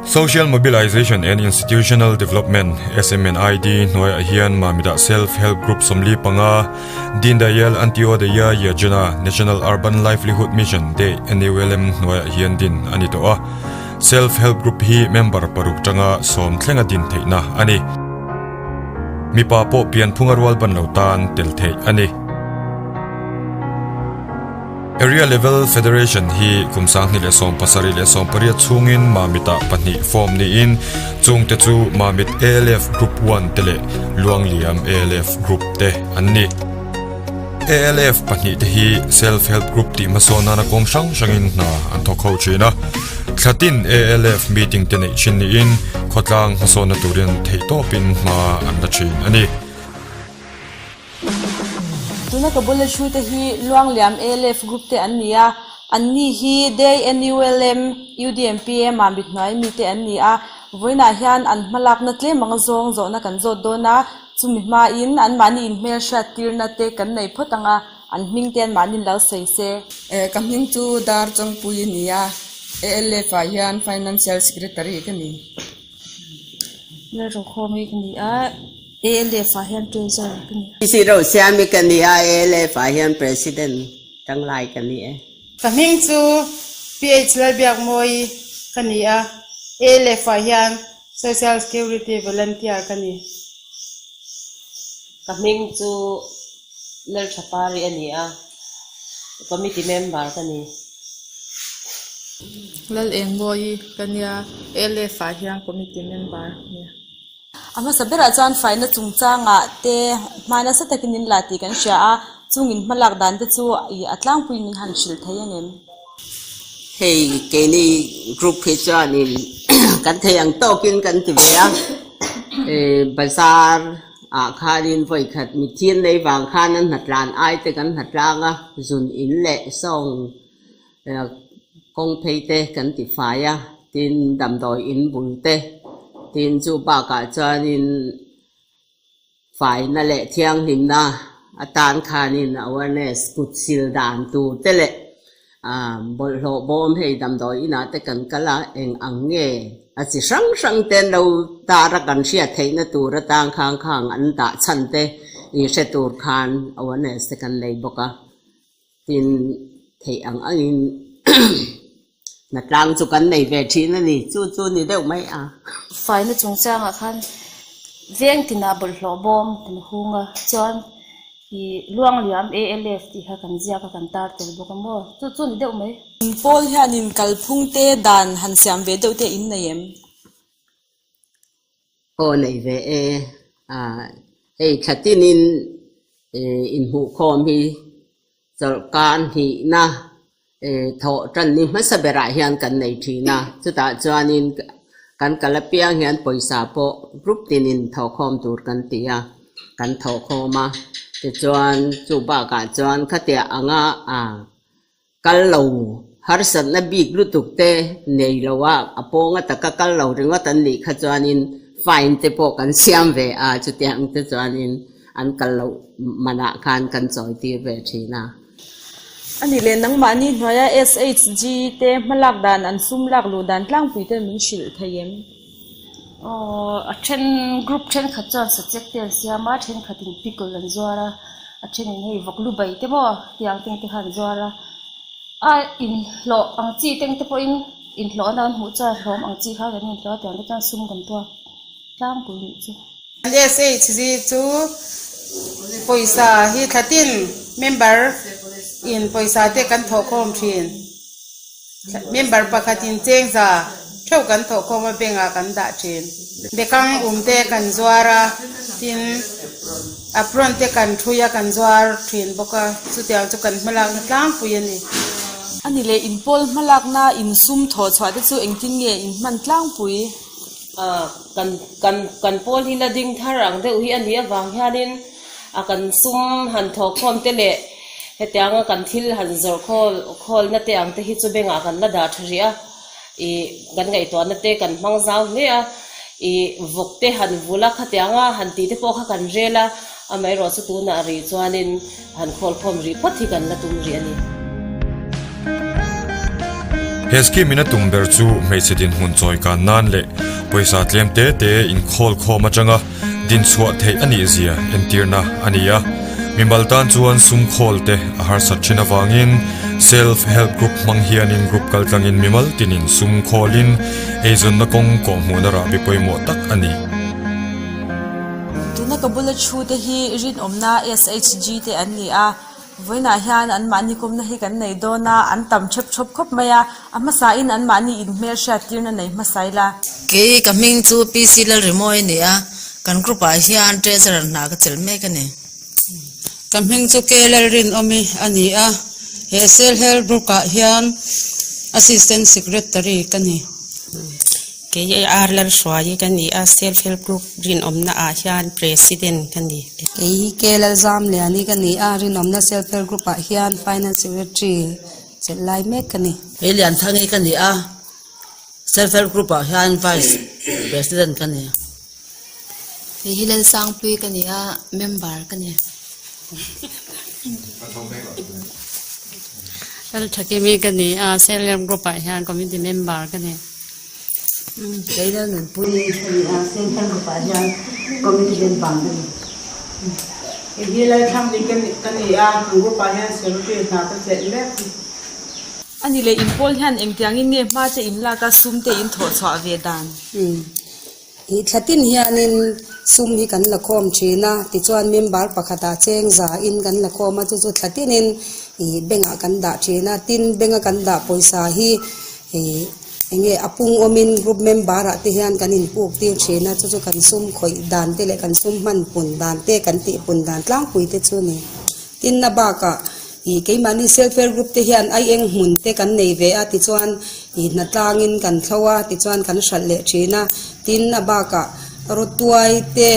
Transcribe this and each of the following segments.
Social Mobilization and Institutional Development, SMNID, hnuaiah hian Mamit-ah Self Help Group 45, Deendayal Antyodaya Yojana, National Urban Livelihood Mission, DAY-NULM, hnuaiah hian din a ni tawh a. Self Help Group hi member paruk tanga sawm thlenga din theihna a ni. Mipa pawh pianphunga rual ban lo tan tel theih a ni. Area Level Federation hi kum 2018 chhungin Mamit-ah pahnih form niin chungte chu Mamit ALF Group One te leh Luangliam ALF Group te an ni. ALF pahnih te hi Self Help Group tih hmasawn nana kawng hrang hrangin hna an thawk ho thin a. Thlatin ALF meeting te neih thin niin khawtlang hmasawnna turin theihtawpin hma an la thin a ni. Tuna ka bula thu te hi Luangliam ALF group te an ni a, an ni hi Day NULM UDMPA Mamit hnuai mi te an ni a, vawiinah hian an hmalakna tlem anga zawng zawhna kan zawt dawn a, chumi hmain anmahni inhmel hriat tirna te kan nei phawt ang a, an hming te anmahni lo sawi se. Ka hming chu Dar Chawngpui a ni a, ALF ah hian Financial Secretary ka ni. Lalrokhawm hi ka ni a, ALF ah hian Treasurer ka ni. PC Rosiami ka ni a, ALF ah hian President tanglai ka ni e. Ka hming chu PH Lalbiakmawi ka ni a, ALF ah hian Social Security Volunteer ka ni. Ka hming chu Lalthapari a ni a, Committee member ka ni. Lal Engmawi ka nia, ALF ah hian Committee member ka nia. A hmasa berah chuan faina chungchangah te hma nasa takin in la tih kan hria a, chungin hmalak dan te chu ih a tlangpuiin min han hrilh thei ang em? Hei keini group hi chuanin kan thei ang tawkin kan ti ve a, bazar ah khanin vawi khat mithian nei vang khan an hnatlan ai te kan hnatlang a, zun in leh sawng kawng phei te kan ti fai a, tin damdawi in bul te, tin chu bakah chuanin faina leh thianghlimna atan khanin awareness kut sil dan tur te leh bawlhhlawh bawm hei damdawi inah te kan kal a, eng ang nge a chi hrang hrang te an lo tar a kan hriat theihna tur atang khang khang an dah chhan te inhre tur khan awareness te kan nei bawk a. Tin, theih ang angin hnatlang chu kan nei ve thin a ni, chu chu ni deuh mai a. Faina chungchangah khan veng tinah bawlhhlawh bawm kan hung a, chuan ih Luangliam ALF tih kha kan ziak a kan tar tel bawk a maw, chu chu ni deuh mai. Pawl hianin kalphung te dan han siam ve deuh te in nei em? Aw nei ve e, hei thla tinin inhmuhkhawm hi chawlhkar hnihna thawh tan ni hmasa berah hian kan nei thin a, chutah chuanin kan kal apiang hian pawisa pawh group tinin thawhkhawm tur kan ti a, kan thawhkhawm a, tichuan chu bakah chuan khatiah anga Kal lo, harsatna bik lutuk te nei lo a, a pawnga taka kal lo ringawt an nih kha chuanin fine te pawh kan siam ve a, chutiang te chuanin an kal loh manah khan kan chawi tir ve thin a. A nih leh nangmahni hnuaia SHG te hmalak dan an sum lak luh dan tlangpui te min hrilh thei em? Aw, a then group thenkhat chuan sachek te an siam a, thenkhatin pickle an zuar a, a thenin hei vawk lu bai te maw tiang teng te kha an zuar a, a inhlawh ang chi teng te pawhin inhlawhna an hmuh chuan hlawm ang chi kha kan inhlawh a tiang te chuan sum kan tuak tlangpui nih chu. SHG chu pawisa hi thlatin member in pawisa te kan thawhkhawm thin. Member pakhatin chengza theuh kan thawhkhawm a bank ah kan dah thin. Bekang um te kan zuar a, tin apron te kan thui a kan zuar thin bawk a, chutiang chu kan hmalakna tlangpui a ni. A ni leh inpawl hmalakna insum thawhchhuah te chu engtin nge inhman tlangpui? Kan kan kan pawl hi la ding thar ang deuh hi a nih avang hianin a kan sum han thawhkhawm te leh hetianga kan thil han zawrh khawl khawlna te ang te hi chu bengah kan la dah tha rih a, ih kan ngaihtuahna te kan hmang zau hle a, ih vawk te han vul a khatianga han tih te pawh kha kan rel a, amaherawhchu chu tunah rih chuanin han khawl khawm rih phawt hi kan la tum rih a ni. He scheme in a tum ber chu hmeichhe dinhmun chawi kan nan leh pawisa tlem te te inkhawl khawm atanga dinchhuah theih a nih zia entirna a ni a. Mimal tan chuan sum khawl te a harsat thin avangin self help group hmang hianin group kaltlangin mimal tinin sum khawlin eizawnna kawng kawhhmuhna rahbi pawimawh tak a ni. Tuna ka bula thu te hi rinawmna SHG te an ni a, vawiinah hian anmahni kawmna hi kan nei dawn a, an tam thep thawp khawp mai a, a hmasain anmahni inhmel hriattirna nei hmasa ila. Kei ka hming chu PC Lalrimawi a ni a, kan group ah hian treasurer hna ka chelh mek a ni. Ka hming chu K Lalrinawmi a ni a, he Self Help Group ah hian Assistant Secretary ka ni. Kei AR Lalhruai ka ni a, Self Help Group rinawmna ah hian President ka ni. Kei hi K Lalzamliani ka ni a, rinawmna Self Help Group ah hian Finance Secretary chelh lai mek ka ni. Kei Lianthangi ka ni a, Self Help Group ah hian Vice President ka ni. Kei hi Lalsangpui ka ni a, Member ka ni. Lalthakimi ka ni a, Self Help Group ah hian Committee Member ka ni. Kei Lalnunpui ka ni a, Self Help Group ah hian Committee Member ka ni. Kei hi Lalthangli ka ni a, kan group ah hian Secretary hna ka chelh mek. A ni leh inpawl hian engtiangin nge hma te inlak a sum te in thawh chhuah ve dan? Ih thlatin hianin sum hi kan la khawm thin a, tichuan member pakhatah cheng zain kan la khawm a, chu chu thlatinin ih bank ah kan dah thin a, tin bank a kan dah pawisa hi ih eng nge a pung awmin group member ah te hian kan inpuk tir thin a, chu chu kan sum khawih dan te leh kan sum hman pun dan te kan tih pun dan tlangpui te chu a ni. Tinna bakah ih keimahni self help group te hian ai eng hmun te kan nei ve a tichuan ih hnatlangin kan thlo a tichuan kan hralh leh thin a, tin a bakah rawtuai te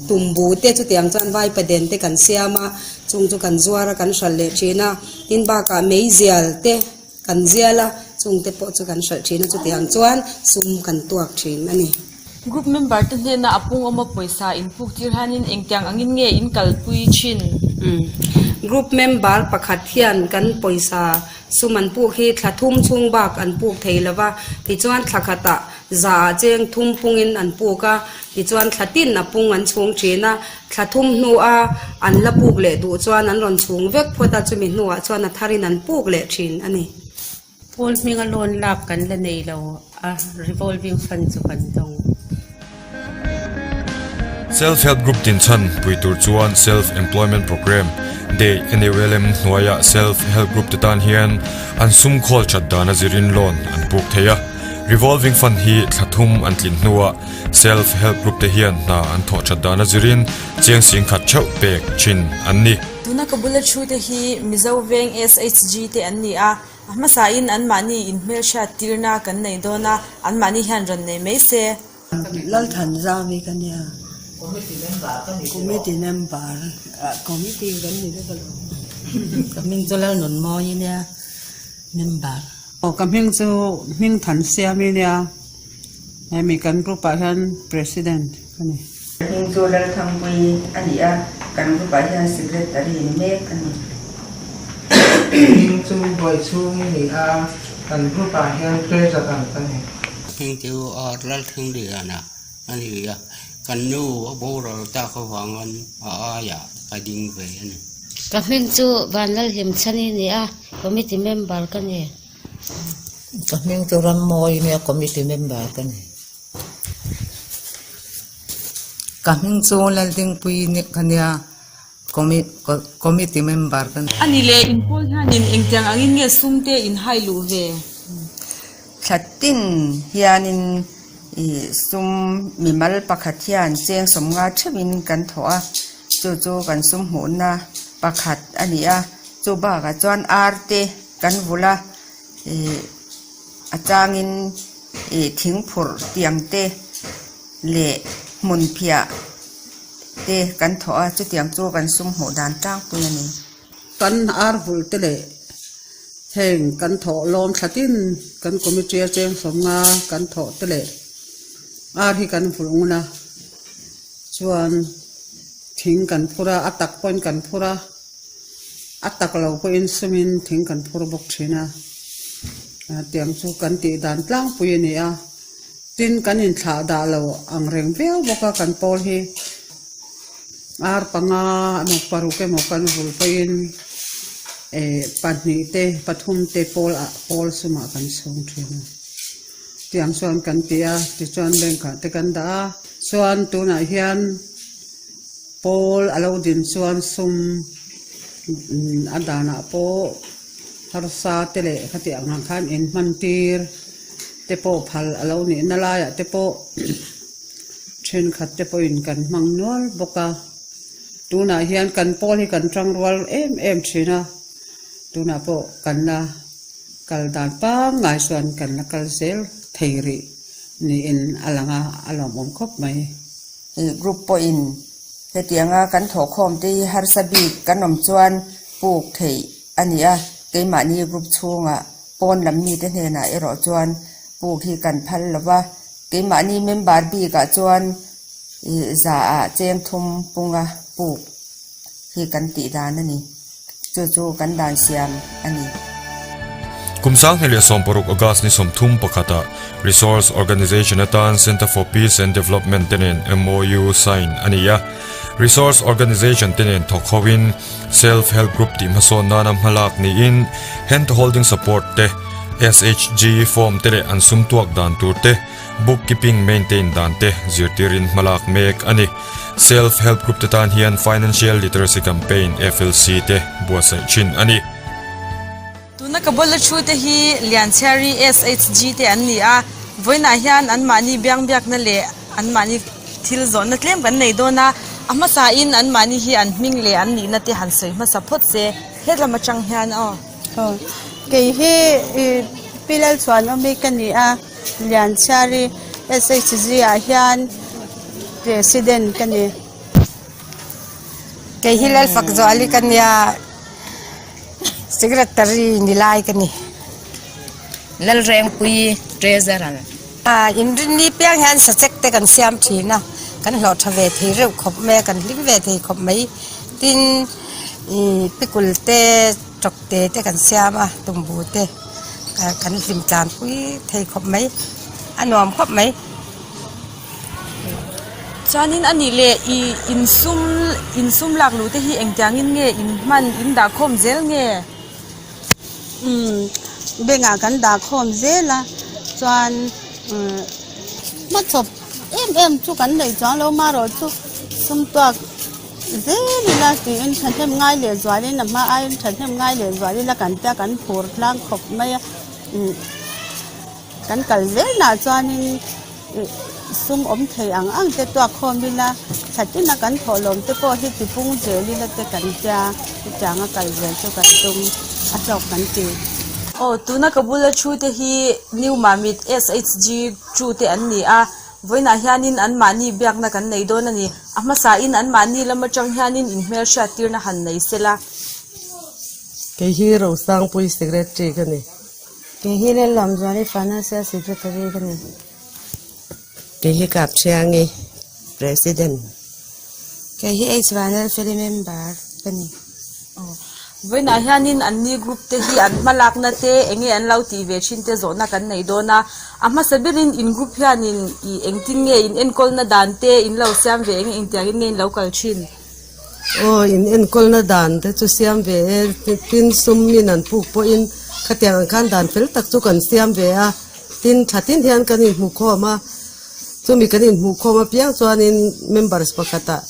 tumbu te chutiang chuan vaipaden te kan siam a chung chu kan zuar a kan hralh leh thin a, tin bakah meizial te kan zial a chung te pawh chu kan hralh thin a chutiang chuan sum kan tuak thin a ni. Group member te hnena a pung awma pawisa in puk tir hianin engtiang angin nge in kalpui thin? Group member pakhat hian kan pawisa sum an puk hi thla thum chhung bak an puk thei lo va, tichuan thla khatah za ah cheng thum pungin an puk a, tichuan thla tin a pung an chhung thin a, thla thum hnua an la puk leh duh chuan an rawn chhung vek phawt a, chumi hnuah chuan a tharin an puk leh thin a ni. Pawl hminga loan lak kan la nei lo a, revolving fund chu kan dawng. Self Help Group tinchan pui tur chuan Self Employment Programme, Day NULM hnuaia Self Help Group te tan hian an sum khawl that dana zirin loan an puk thei a. Revolving Fund hi thla thum an tlin hnuah Self Help Group te hian hna an thawh that dana zirin chiang sing khat theuh pek thin an ni. Tuna ka bula thu te hi Mizo Veng SHG te an ni a, A hmasain anmahni inhmelhriat tirna kan nei dawn a, anmahni hian rawn nei mai se. Lalthan Zami ka nia. Committee member committee kan ni vek alawm. Ka hming chu Lalnunmawi nia member. Aw ka hming chu Hmingthan Siami nia hemi kan group ah hian president ka ni. Ka hming chu Lalthangpui a ni a, kan group ah hian secretary ni mek a ni. Ka hming chu Buaichhung i ni a, kan group ah hian treasurer ka ni. Ka hming chu R Lalthangliana a ni a, kan nu a boral tak avangin a aiah ka ding ve a ni. Ka hming chu Vanlalhlimchhani a ni a, committee member ka ni. Ka hming chu Rammawi nia committee member ka ni. Ka hming chu Laldingpui ka nia committee member ka ni. A ni leh inpawl hianin engtiang angin nge sum te in hai luh ve? Thla tin hianin ih sum mimal pakhat hian cheng sawmnga theuhin kan thawh a, chu chu kan sum hmuhna pakhat a ni a, chu bakah chuan ar te kan vulh a ih a changin ih thing phurh tiang te leh hmun phiah te kan thawh a chutiang chu kan sum hmuh dan tlangpui a ni. Kan ar vulh te leh heng kan thawh lawm thla tin kan committee a cheng sawmnga kan thawh te leh ar hi kan vulh ngun a chuan thing kan phur a a tak pawhin kan phur a a tak lo pawhin sumin thing kan phur bawk thin a. Tiang chu kan tih dan tlangpui a ni a, tin kan inthlah dah lo ang reng viau bawk a kan pawl hi. Ar panga emaw paruk emaw kan vul pawhin eh pahnih te pathum te pawl ah pawl sumah kan chhung thin a. Tiang chuan kan ti a, tichuan bank ah te kan dah a, chuan tunah hian pawl a lo din chuan sum a danah pawh harsa te leh khatiang ang khan inhman tir te pawh phal a lo nihna laiah te pawh thenkhat te pawhin kan hmang nual bawk a, tunah hian kan pawl hi kan tangrual em em thin a, tunah pawh kan la kal dan pangngai chuan kan la kal zel thei rih niin a lang a, a lawmawm khawp mai. Group pawhin hetianga kan thawhkhawm te hi harsa bik kan awm chuan puk theih a ni a, keimahni group chhungah pawn lam mite hnenah erawh chuan puk hi kan phal lo va, keimahni member bikah chuan ih za ah cheng thum punga puk hi kan tih dan a ni. Chu chu kan dan siam a ni. Kum 2016 August ni 31 Resource Organization atan Centre for Peace and Development te nen MOU sign a ni a. Resource Organization te nen thawk hovin Self Help Group tih hmasawn nana hmalak niin Hand Holding Support te, SHG form te leh an sum tuak dan tur te, Book Keeping maintain dan te zirtirin hmalak mek a ni. Self Help Group te tan hian Financial Literacy Campaign, FLC, te buatsaih thin a ni. Tuna ka bula thu te hi Lianchhiari SHG te an ni a, vawiinah hian anmahni biangbiakna leh anmahni thil zawhna tlem kan nei dawn a, a hmasain anmahni hi an hming leh an nihna te han sawi hmasa phawt se, hetlam atang hian aw. Aw, kei hi Pi Lalchhuanawmi ka ni a, Lianchhiari SHG ah hian President ka ni. Kei hi Lalfak Zuali ka nia, Secretary ni lai ka ni. Lalrengpui Treasurer. Inrinni piang hian sachek te kan siam thin a, kan hlawh tha ve thei reuh khawp mai a, kan hlim ve thei khawp mai. Tin, pikul te, tawk te te kan siam a, tumbu te kan hlim tlanpui thei khawp mai, a nuam khawp mai. Chuanin a nih leh i insum insum lak luh te hi engtiangin nge in hman in dah khawm zel nge? Umm bank ah kan dah khawm zel a chuan umm hmachhawp em em chu kan neih chuang lo marawh chu sum tuak zel ila tiin thahnem ngai leh zualin a hma aiin thahnem ngai leh zual ila kan tia kan phur tlang khawp mai a umm kan kal zel nah chuanin. Sum awm thei ang ang te tuak khawm ila, thla tina kan thawhlawm te pawh hi tipung zel ila te kan tia, chutiang a kal zel chu kan tum a hlawk kan ti. Aw, tuna ka bula thu te hi New Mamit SHG thu te an ni a, vawiinah hianin anmahni biakna kan nei dawn a ni. A hmasain anmahni lam atang hianin inhmelhriat tirna han nei sela. Kei hi Rosangpui Secretary ka ni. Kei hi Lallamzuali Financial Secretary ka ni. Kei hi Kapthiangi President. Kei hi H Vanlalfeli Member ka ni. Vawiinah hianin anni group te hi an hmalakna te enge an lo tih ve thin te zawhna kan nei dawn a. A hmasa berin in group hianin ih engtin nge in enkawlna dan te in lo siam ve eng engtiangin nge in lo kal thin? Aw, in enkawlna dan te chu siam ve e, tin sum in an puk pawhin khatiang ang khan dan fel tak chu kan siam ve a, tin tha tin hian kan inhmukhawm a, chumi kan inhmuhkhawm apiang chuanin members pakhatah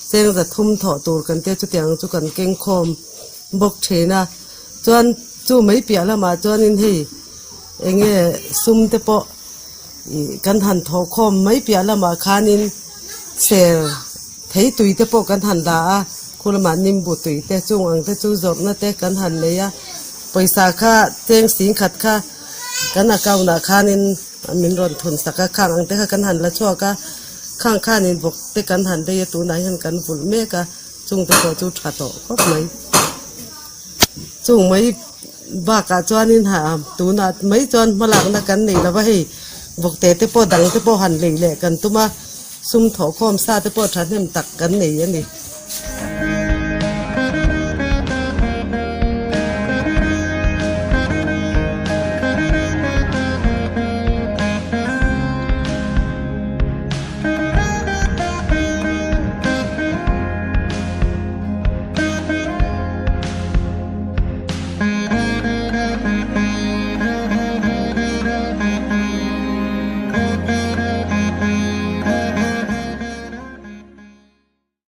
cheng za thum thawh tur kan tia chutiang chu kan keng khawm bawk thin a, chuan chu mai piah lamah chuanin hei eng nge sum te pawh ih kan han thawhkhawm mai piah lamah khanin ser Thei tui te pawh kan han la a, khu lamah nimbu tui te chung ang te chu zawrhna te kan han nei a, pawisa kha cheng sing khat kha kan account ah khanin min rawn thun sak a, khang ang te kha kan han la chhuak a, khang khanin vawk te kan han lei a, tunah hian kan vulh mek a, chung te pawh chu tha tawh khawp mai. Chung mai bakah chuanin ha tunah mai chuan hmalakna kan nei lo va, hei vawkte te pawh dang te pawh han lei leh kan tum a, sum thawhkhawm sa te pawh thahnem tak kan nei a ni.